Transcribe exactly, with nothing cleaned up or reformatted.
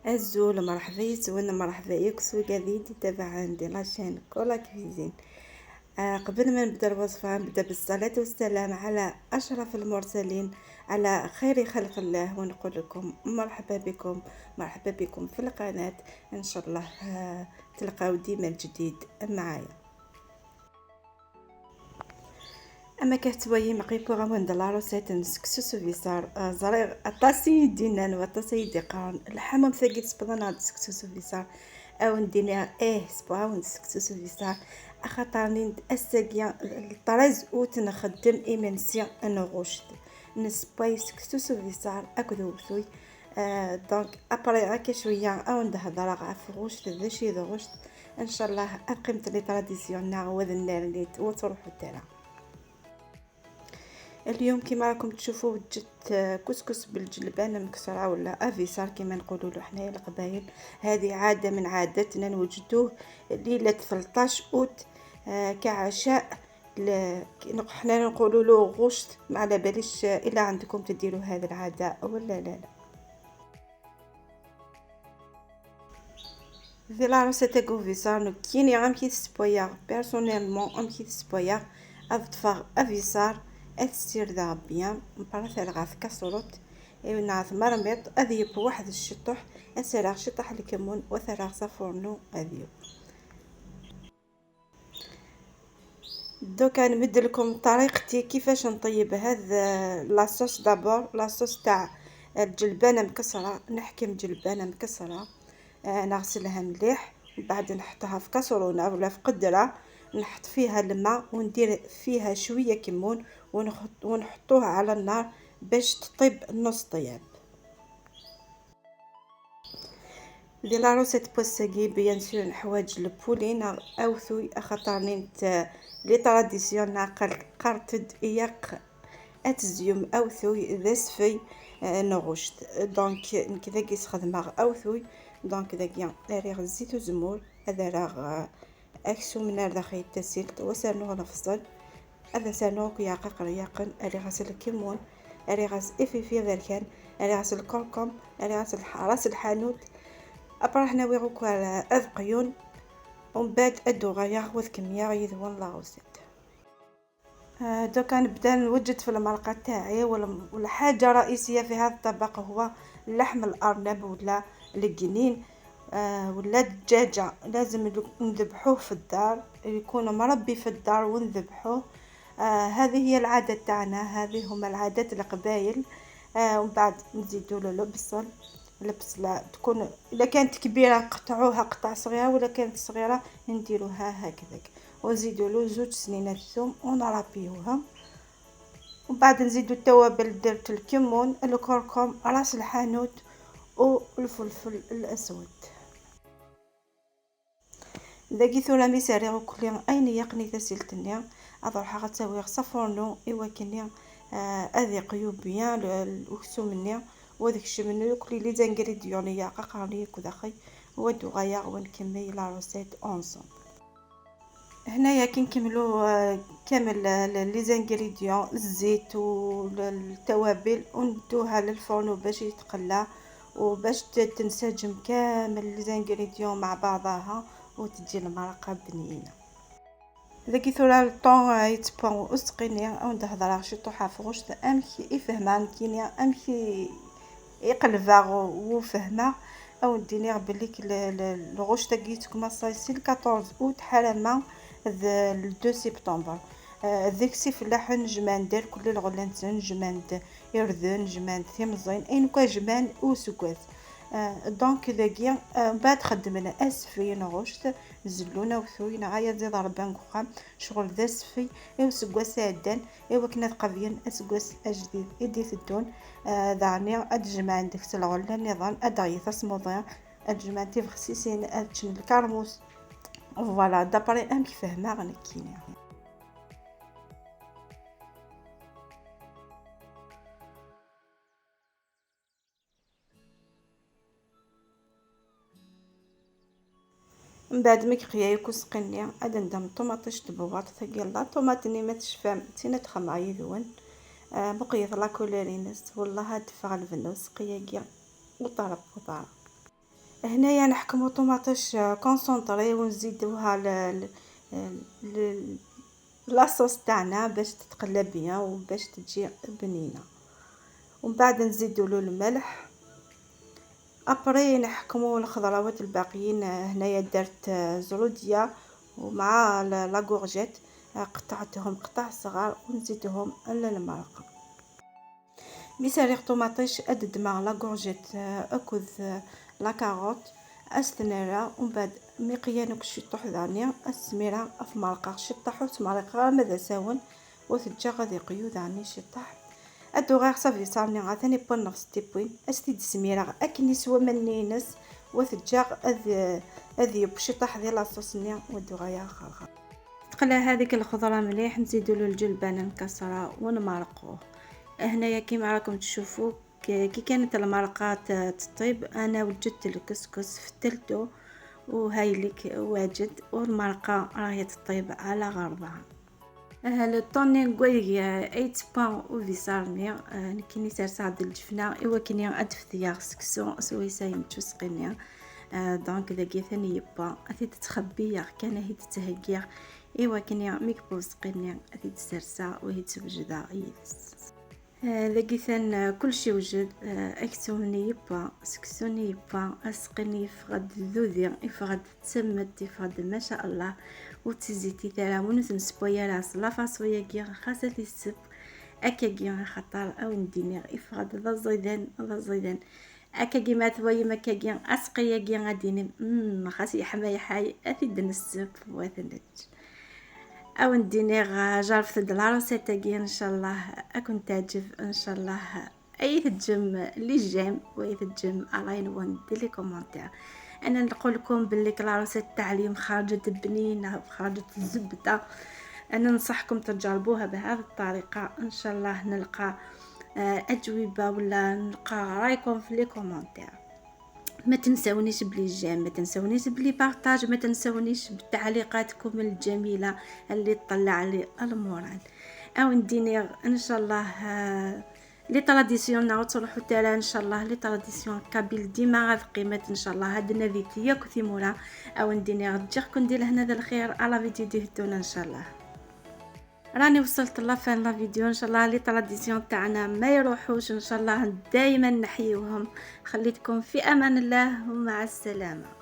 Azul, مرحبا يسون، مرحبا يكس وقاعدين يتابعون دي لاشين كولا كويزين. آه، قبل ما نبدا الوصفة، نبدا بالصلاة والسلام على أشرف المرسلين، على خير خلق الله، ونقول لكم مرحبا بكم، مرحبا بكم في القناة. إن شاء الله، آه، تلقاو ديما الجديد معايا. اما كتبغي مقيكو غنوند لا روسيت نسكسو سوفيسار، آه، زريغ اطاسي دينان واطاسي ديقان الحمام ثاقي تسبضان هاد سكسو سوفيسار. او نديني ايه سبعة ونسكسو سوفيسار، اخاطر نين اساقيا الطريز وتنخدم ايمنسي نغوشت نسباي سكسو سوفيسار اكدو بثوي. آه، دونك ابري غير شويه او نهضر غا فغوشت ذا شي دغوشت. ان شاء الله اقيمت لي طراديسيون ناغ وذ النار نيت وتروحوا ترى. اليوم كيما راكم تشوفوا وجدت، آه، كسكس بالجلبانه مكسره ولا افيسار كيما نقولوا له حنايا القبايل. هذه عاده من عاداتنا نوجدوه ليله ثلطاش اوت، آه، كعشاء. ل-، حنا نقولوا له غوشت، ما على باليش الا عندكم تديروا هذه العاده ولا لا لا. في لا روسيت تاع كوفيسار نكيني غا مكي تسبويا، بيرسونيلمون ام كي تسبويا. اضفر افيسار، اتسير ذا بيان مباراه ثلاغا في كاسوروت. ايوا نعرف مرميط اذيب واحد الشطوح، اسرع شطح الكمون وثلاغ صفورنو اذيب. دوكا نمد لكم طريقتي كيفاش نطيب هاد لاصوص. دابور لاصوص تاع الجلبانه مكسره، نحكم جلبانه مكسره، آه، نغسلها مليح، ومن بعد نحطها في كاسرونه ولا في قدره، نحط فيها الماء وندير فيها شويه كمون ونخط-، ونحطوها على النار باش تطيب نص طياب. دي لا روسيت بوساكي بيان سور نحواج لبولين اوثوي اخطر نينت لي طراديسيون ناقل قرتد اياق اتزيوم اوثوي ذا سفي. آه، نغشت دونك نكذا كيس خدمة اوثوي. دونك ذاكيا ريغ الزيت وزمور هذا راه اكسو من هذا خيط تسيلت وسرنوغ الفصل. هذا سرنوغ ياقق رياقن، اري غاس الكمون، اري غاس افيفي ذركان، اري غاس الكركم، اري غاس الح-، راس الحانوت. ابرا حنا ويغوكو على اذقيون، ومن بعد ادو غيا وذ كمية يذوان لا غوسيت. آه، دوكا نبدا نوجد في المرقه تاعي، والم-، والحاجه الرئيسيه في هذا الطبق هو لحم الارنب ولا القنين، آه، ولا الدجاجه. لازم نذبحوه في الدار، يكون مربي في الدار ونذبحوه. آه، هذه هي العاده تاعنا، هذه هما العادات القبايل. آه، ومن بعد نزيدوا له البصل، البصلة تكون، إلا كانت كبيرة نقطعوها قطع صغيرة، ولا كانت صغيرة نديروها هكذاك، ونزيدوا له زوج سنينات ثوم ونرابيوها. ومن بعد نزيدوا التوابل، درت الكمون، الكركم، راس الحانوت والفلفل الأسود. داكي ثورة ميساري غوكلي اين يقني تسيلتني. اضرحها غتساوي غصفورنو ايوا كني. آه، اذي قيو بيان ل-، الاكسوم ني. وذاك الشي منو يوكلي لي زانغريديون يا ققرني كداخي. ودو غايا ونكمل لا روسيت اونسوم. هنايا كي نكملو، آه، كامل ل-، ل-، لي زانغريديون، الزيت والتوابل، وندوها للفرن باش يتقلى وباش ت-، تنسجم كامل لي زانغريديون مع بعضها وتجي المرقه بنينه. داكي ثورة الطون يتبان وسقيني او ندهضر شي طوحه في غشت امك يفهمها نكيني امك يقلبها وفهمها. او ديني بليك ال-، ال-، الغشت كيتكم صايسي ال quatorze اوت حرمه ذ-، ال deux سبتمبر. آه، ذيك سي فلاحون جماندر كل الغلانتن جماند يردن جماند ثمزين اين كوا جماند وسكوات. آه، دونك داكيا، آه، بعد خدمنا اسفين غشت زلونا وثوينا غايا زيد ربان كوخام شغل ذا سفي. ايوا سكواس عدان، ايوا كنا تقبين اسكواس اجديد ايدي تدون. آه، داني اد جمع عندك سلغل نظام اد غيث اسموضيع. اد جمع تيفخسيسين اد تشم الكرموس. فوالا دابري ام كيفاه ما غنكيني. من بعد ما كيقيا يكون سقني عاد ندم طوماطيش تبوات ثقيل لا طوماطني ما تشفام تينا تخمع يذون. آه، بقيت لا كولورينس والله هاد فغ البنوس قياقيا وطرب وطرب. هنايا نحكمو طوماطيش concentré ونزيدوها ل la sauce تاعنا باش تتقلى bien وباش تجي بنينه. ومن بعد نزيدولو الملح. Après نحكمو الخضروات الباقيين. هنايا درت زروديه ومع la courgette، قطعتهم قطع صغار ونزيدهم للمرقه. Mi sɛiɣ ṭumaṭic ad ddmeɣ la courgette akked la carotte, ad s-ten-rreɣ, umbeɛd mi qyan akk ciṭṭuḥ daɣni ad s-smireɣ ɣef merqa ciṭṭaḥ, ur tt-merriqeɣ ara ma d asawen, u t-ǧǧeɣ ad iqyu daɣni ciṭṭaḥ. Ad d-uɣeɣ s abiṣar-nni atan iwwa nnefṣ n tiwwin, ad s-t-id-smireɣ akken yeswa ma nni-ines, u t-ǧǧeɣ ad, ad yeww ciṭṭaḥ di la sauce-nni, u ad d-uɣaleɣ ɣer ɣer. Teqleɛ هذيك الخضرة مليح، نزيدولو الجلبانة مكسرة ونمرقوه. هنايا كيما راكم تشوفو ك-، كي كانت المرقة ت-، تطيب، أنا وجدت الكسكس فتلتو وهايلك واجد، والمرقة راهي تطيب على غرضها. آه، le temps نقوي أيت بان وفيسارني، آه، نكيني سارسة عند الجفنة، إوا كني أدفثيا سكسو سويسا يمتشو سقيني. آه، donc داكي ثاني يبا، أثي تتخبيا كان هي تتهجيا. إوا كني ميك بوز قني أثي تسرسا وهي تسوجدا يدس. آه، داكي ثان كلشي وجد، آه، أكتومني يبا، سكسوني يبا، أسقني يفغد ذوذي، يفغد تسمت، يفغد ما شاء الله. وتزيتي ثرا ونوث نسبويا راس لا فاصويا كي خاصة السب. أكا كي خطر أو نديني يفغد ذا الزيدان، ذا الزيدان. أكاكي ما تويم أكاكي أسقي أكي غاديني، مم، خاص يحمى يحاي أفيد نسب وثنج. أو نديني غا جربت د la recette أكي إن شاء الله أكون تعجب إن شاء الله. أي تجم les j'aime وأي تجم ألاين وان دي les commentaires. أنا نقول لكم باللي la recette تاع اليوم خرجت بنينة، خرجت زبدة. أنا ننصحكم تجربوها بهذه الطريقة، إن شاء الله نلقى آه، أجوبة ولا نلقى رايكم في les commentaires. ما تنسونيش ب les j'aime، ما تنسونيش ب les partages، ما تنسونيش بالتعليقاتكم الجميلة اللي تطلع لي المورال. أو نديني إن شاء الله، آه، les traditions نعاود تروحوا ترى إن شاء الله les traditions kabyle ديما غا في قيمة إن شاء الله. هاد النبي تياك ثيمورا. أو نديني غتجيكم ديال هنا ذا الخير على فيديو دي هدونا إن شاء الله. راني وصلت لافان لا فيديو، ان شاء الله les traditions تاعنا ما يروحوش، ان شاء الله دايما نحيوهم. خليتكم في امان الله ومع السلامه.